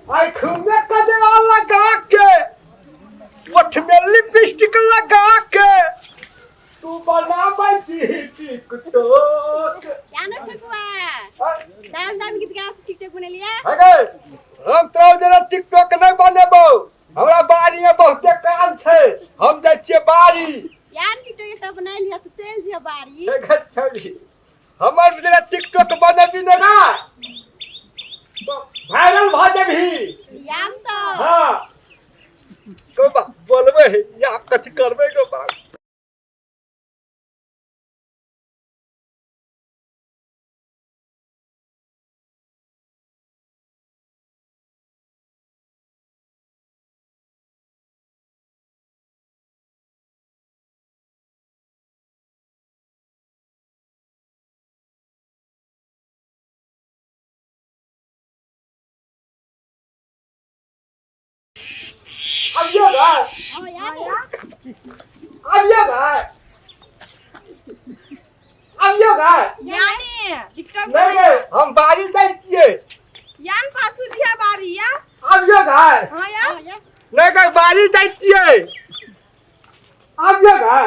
आँख में कजरा लगा के, ओठ में लिपस्टिक लगा के तू बनाबै छी टिकटॉक। जानो ठकुआ, दाम दाम गीत गा, टिकटॉक बनेलिया। हे गै, हम तोरा जेना टिकटॉक नहि बनेबौ। हमरा बाड़ी में बहुते काम छै, हम जाइ छियै बाड़ी। यार, टिकटॉक एकटा बना लिया तो चलि जिया बाड़ी। हे गै छौड़ी, हमर जेना टिकटॉक बनेबी ने ना तो वायरल भऽ जेबही। याम तो। हाँ गौ बा, बोलबै या कथी करबै गौ बा। आबियो गै। हाँ यार। आबियो गै, आबियो गै। यानी टिकटॉक। नहि गै, हम बाड़ी जाइ छियै। यान पाछू दिया बारी या। आबियो गै। हाँ यार। हाँ यार। नहि गै, बाड़ी जाइ छियै, आबियो गै।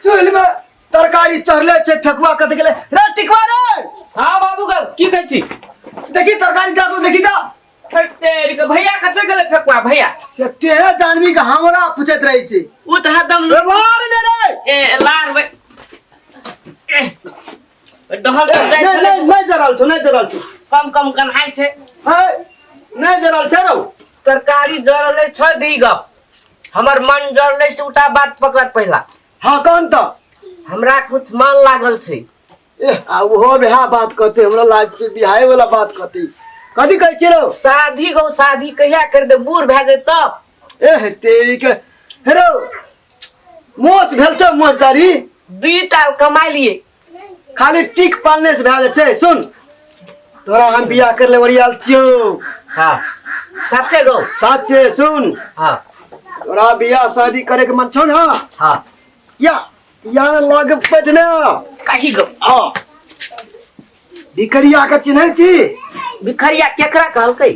चूल्हि में तरकारी चढ़ले छै, फेकुआ कत गेलै रे? टिकवा रे। हाँ बाबू गौ, की कहै छी? देखी, तरकारी चढ़लो, देखी तऽ। तेरी के भैया कतऽ गेलै फेकुआ भैया? से तेहे जानवी के हमरा पूछैत रहै छै। ओ तऽ हरदम रे लार ले रे। ए लार बे ए डहल नहीं जाइ छलै। नहीं, नहीं जरल छौ, नहीं जरल छौ। कम कम कन्हाइ छै। है, नहीं जरल छै रौ। तरकारी जरलै छोड़ दी गप, हमर मन जरलै से उठा बात पकड़ पहिला। हाँ, कौन तऽ? हमरा कुछ मन लागल छै। ए आ ओहो बिहाह बात कहते, हमरा लाग छै बिहाय वाला बात कहते। कथी कहै छी रौ? शादी गौ, शादी कहिया कर दे, बूढ़ भए जाए तब। ए तेरी के, हे रौ, मोछ भेल छौ मोछदारी? दुई टाल कमाइ लिए। खाली टिक पालने से भए जाइ छै। सुन, तोरा हम बियाह कर ले ओरियाल छियौ। हाँ, सच्चे गौ? साचे, सुन। हाँ। तोरा बियाह शादी करे के मन छौ ना? हाँ। या या लग बैठने। कही गौ। हाँ, भिखरिया के चिन्है छी? भिखरिया केकरा कहलकै?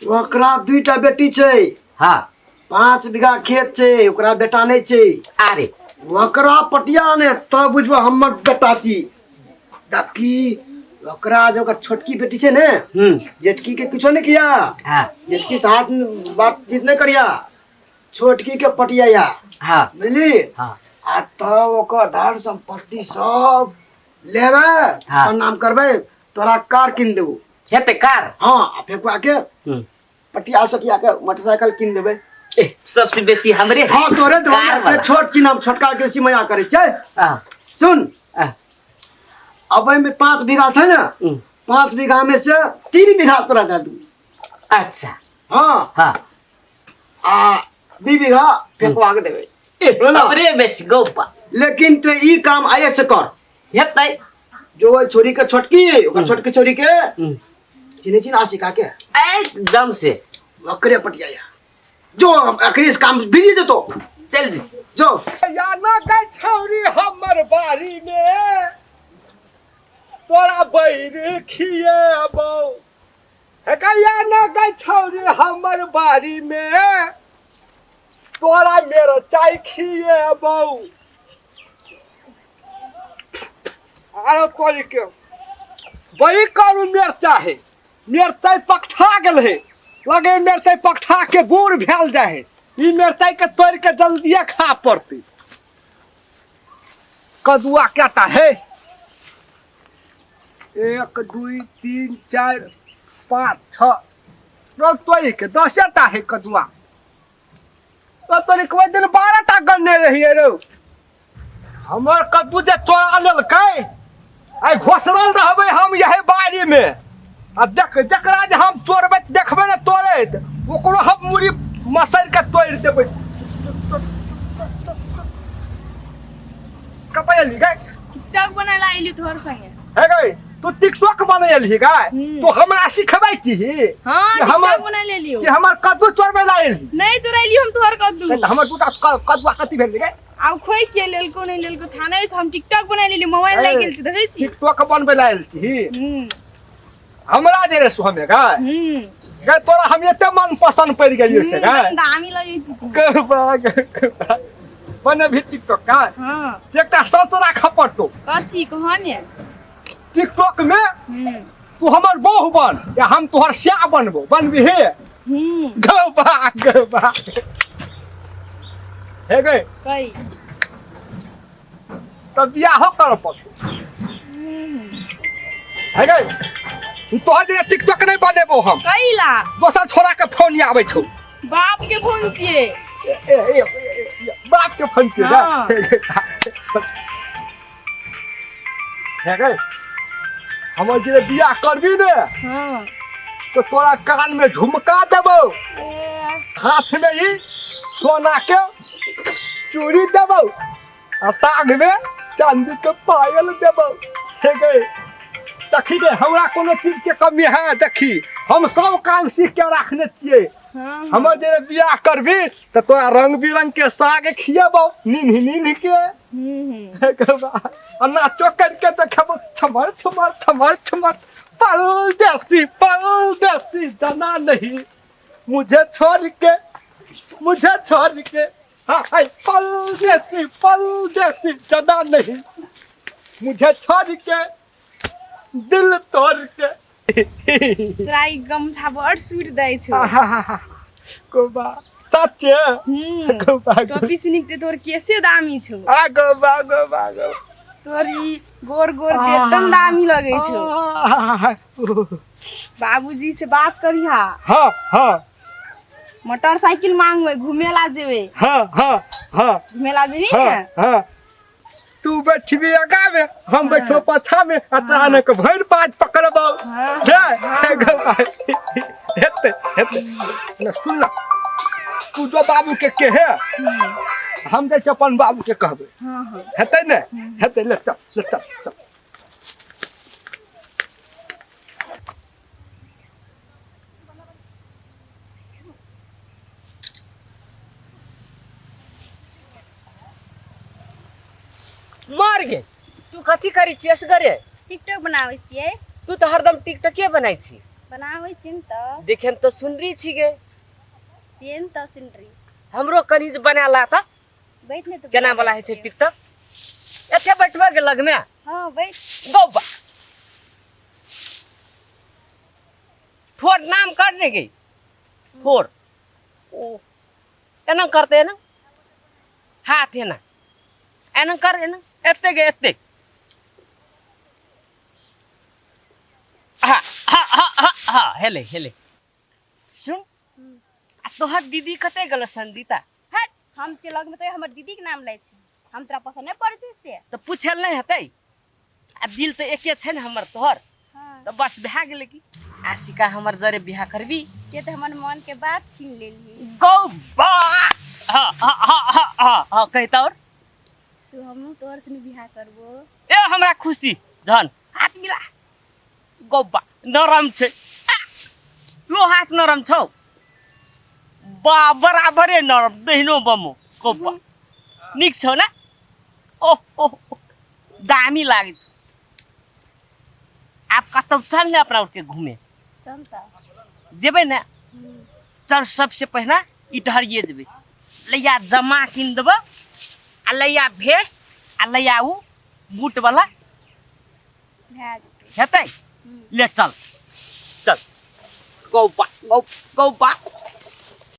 ओकरा दुईटा बेटी छै। हाँ। 5 बीघा खेत छै, ओकरा बेटा नहि छै। अरे। ओकरा पटिया ने तब बुझबो हमर बेटा छी। देखी, ओकरा जे ओकर छोटकी बेटी छै ने, जेठकी के किछो नहि किया। हाँ। जेठकी से हाथ बातचीत नहि करिया, छोटकी के पटिया या। हाँ। बुझली? हाँ। आ तब ओकर धन संपत्ति सब लेबै। हाँ। अपन नाम करबै, तोरा कार कीन देबो। हेतै कार? हाँ, आ फेकुआ के पटिया सटिया के मोटरसाइकिल कीन देबै। ए, सबसे बेसी हमरे। हाँ, तोरे देबो। कार वाला। छोट छी नाम, छोटका के बेसी मया करै छै। हाँ। सुन। हाँ। अब एहिमे 5 बीघा छै ने, 5 बीघा में से 3 बीघा तोरा दे दू। अच्छा। हाँ। हाँ। आ 2 बीघा फेकुआ के देबै। ए, बोला। हमरे बेसी गौपा। लेकिन तो ई काम आइए से कर। हेतै। जो ओहि छोरी के छोटकी, ओकर छोटकी छोरी के चिन्है छी ने, आशिका के? एकदम से। ओकरे पटिया जो, अखनी से काम बिजी जेतो। चल जी। जो। या ना गै छौरी, हमर बाड़ी में तोरा बैर खिएबौ। हे गैया ना गै छौरी, हमर बाड़ी में तोरा मिरचाई खिएबौ। आरो तोरी के बड़ी करू मिरचा है, मिरचाई पकठा गेल है। लगे मिरचाई पकठा के बूढ़ भेल जाए है। ई मिरचाई के तोड़ के जल्दिए खा पड़ती। कदुआ केटा है? 1 2 3 4 5 6, रौ तोड़ के 10टा है कदुआ। तो तोरी के ओहि दिन 12टा गन्ने रहिए रौ। हमर कद्दू जे चोरा लेलकै, आइ घोसरल रहबै हम यही बाड़ी में आ देख, जकरा जे हम चोरबै, देखबै ने तोड़ैत, ओकरो हम मुड़ी मसरि के तोड़ि देबै। कतऽ एली गै? टिकटॉक बनाए ला आइली तोहर संगे। हे गै। तू टिकटॉक बनेलही गाय हम्म। तू हमरा सिखबै छी हाँ कि हमर- टिकटॉक बना लेलियो कि हमर कद्दू चोरबै ला एलही नहीं चोरेलियो हम तोहर कद्दू तऽ हमर दूटा कद्दुआ कथी भेल गे आब खोइ के लेलको नहीं लेलको था नहीं हम टिकटॉक बना लेलियो मोबाइल लागि गेल छै देखै छी टिकटॉक बनबै ला एल छी हम्म हमरा जे रे सुहमे गाय हम्म गे तोरा हम एते मन पसंद पड़ि गेलियो से गाय दामी लगै छी तू। गबा गबा बने भी टिकटॉक का हाँ एकटा शर्त राखऽ पड़तौ कथी कह ने टिकटॉक में हम्म तू हमर बहु बन या हम तोहर स्या बनबो बनबी हे हम्म गबा गबा हे गे कई तब बियाहो करऽ पड़तौ हे गे तोहर जे टिकटॉक नहीं बनेबो हम कैला दोसर छोरा के फोन आबै छौ बाप के फोन छियै ए, ए, ए, ए, बाप के फोन छियै हाँ। हे गे हमर जे बियाह करबी ने हाँ तो तोरा कान में झुमका देबो ए, हाथ में ही सोना के चूड़ी देबो आ ताग में चांदी के पायल देबो हे गे देखी गे हमरा कोनो चीज के कमी है देखी हम सब काम सीख के रखने छियै हाँ हमर जे बियाह करबी तऽ तोरा रंग बिरंग के साग खियेबो निन्ह निन्ह के हम्म आ नाचो करके देखबो छमर छमर छमर छमर परदेसी परदेसी जाना नहीं मुझे छोड़ के मुझे छोड़ के हाँ हाय परदेसी परदेसी जाना नहीं मुझे छोड़ के दिल तोड़ के तोरा ई गमछा बड़ सूट दै छौ आहाहाहा, गोबा सच्चे हम्म गोबा टोपी से निकते तोर केसे दामी छौ आ गोबा गोबा गोबा तोर ई गोर गोर के एकदम दामी लगै छौ आहाहाहा। बाबूजी से बात करिहा हाँ हाँ मोटरसाइकिल मांगबै घुमेला जेबै हाँ हाँ हाँ घुमेला जेबी हाँ ने हाँ तू बैठबी आगा में हम बैठो पाछा में आ तोरा ने के भरि पाँच पकड़बौ हाँ। हे गोबा हेते हेते ने सुन ना तू जो बाबू के के है हम जाइ छी अपन बाबू के कहबै हाँ हाँ हेतै ने हेतै ले चल ले चल चल मर गे तू कथी करै छी असगरे टिकटॉक बनाबै छियै तू तऽ हरदम टिकटके बनाइ छी बनाबै छियै ने तऽ देखे तऽ सुनरी छी गे छियै ने तऽ सिनरी हमरो कनि जे बना ला तऽ बैठ ने तऽ केना वाला होइ छै टिकटक एते बैठबा के लगमे हँ बैठ गौबा ठोर नाम कर ने गई ठोर ओ एना करते एना हाथ एना एना कर एना एते गे एते हा हा हा हा हा हेले हेले सुन आ तोहर दीदी कते गेलो संदीता हट हम छियै लगमे तऽ हमर दीदीके नाम लै छै हम तोरा पसन्द नहि पड़ै छै से तऽ पूछल नहि हेतै आ दिल तऽ एके छै ने हमर तोहर हाँ तऽ बस भए गेलै की आशिका हमर जरे बियाह करबी के तऽ हमर मन के बात छीन लेलही गौ बा हाँ हाँ हाँ हाँ हाँ हाँ कही तऽ और तू हमहूँ तोहर संग बियाह करबो ए हमरा खुशी धन हाथ मिला गौबा नरम छै आ, यो हाथ नरम छौ बा बराबरे नरम दहिनो बमो गौबा नीक छौ ने ओह ओह ओह, दामी लागै छौ आब कतौ चल ने अपना उठके घूमे चल तऽ जेबै ने चल सबसे पहिला इटहरिये जेबै लैया जमा कीन देबो आ लैया भेस्ट आ लैया उ बूट वाला भए जेतै हेतै ले चल चल गौ बा गौ गौ बा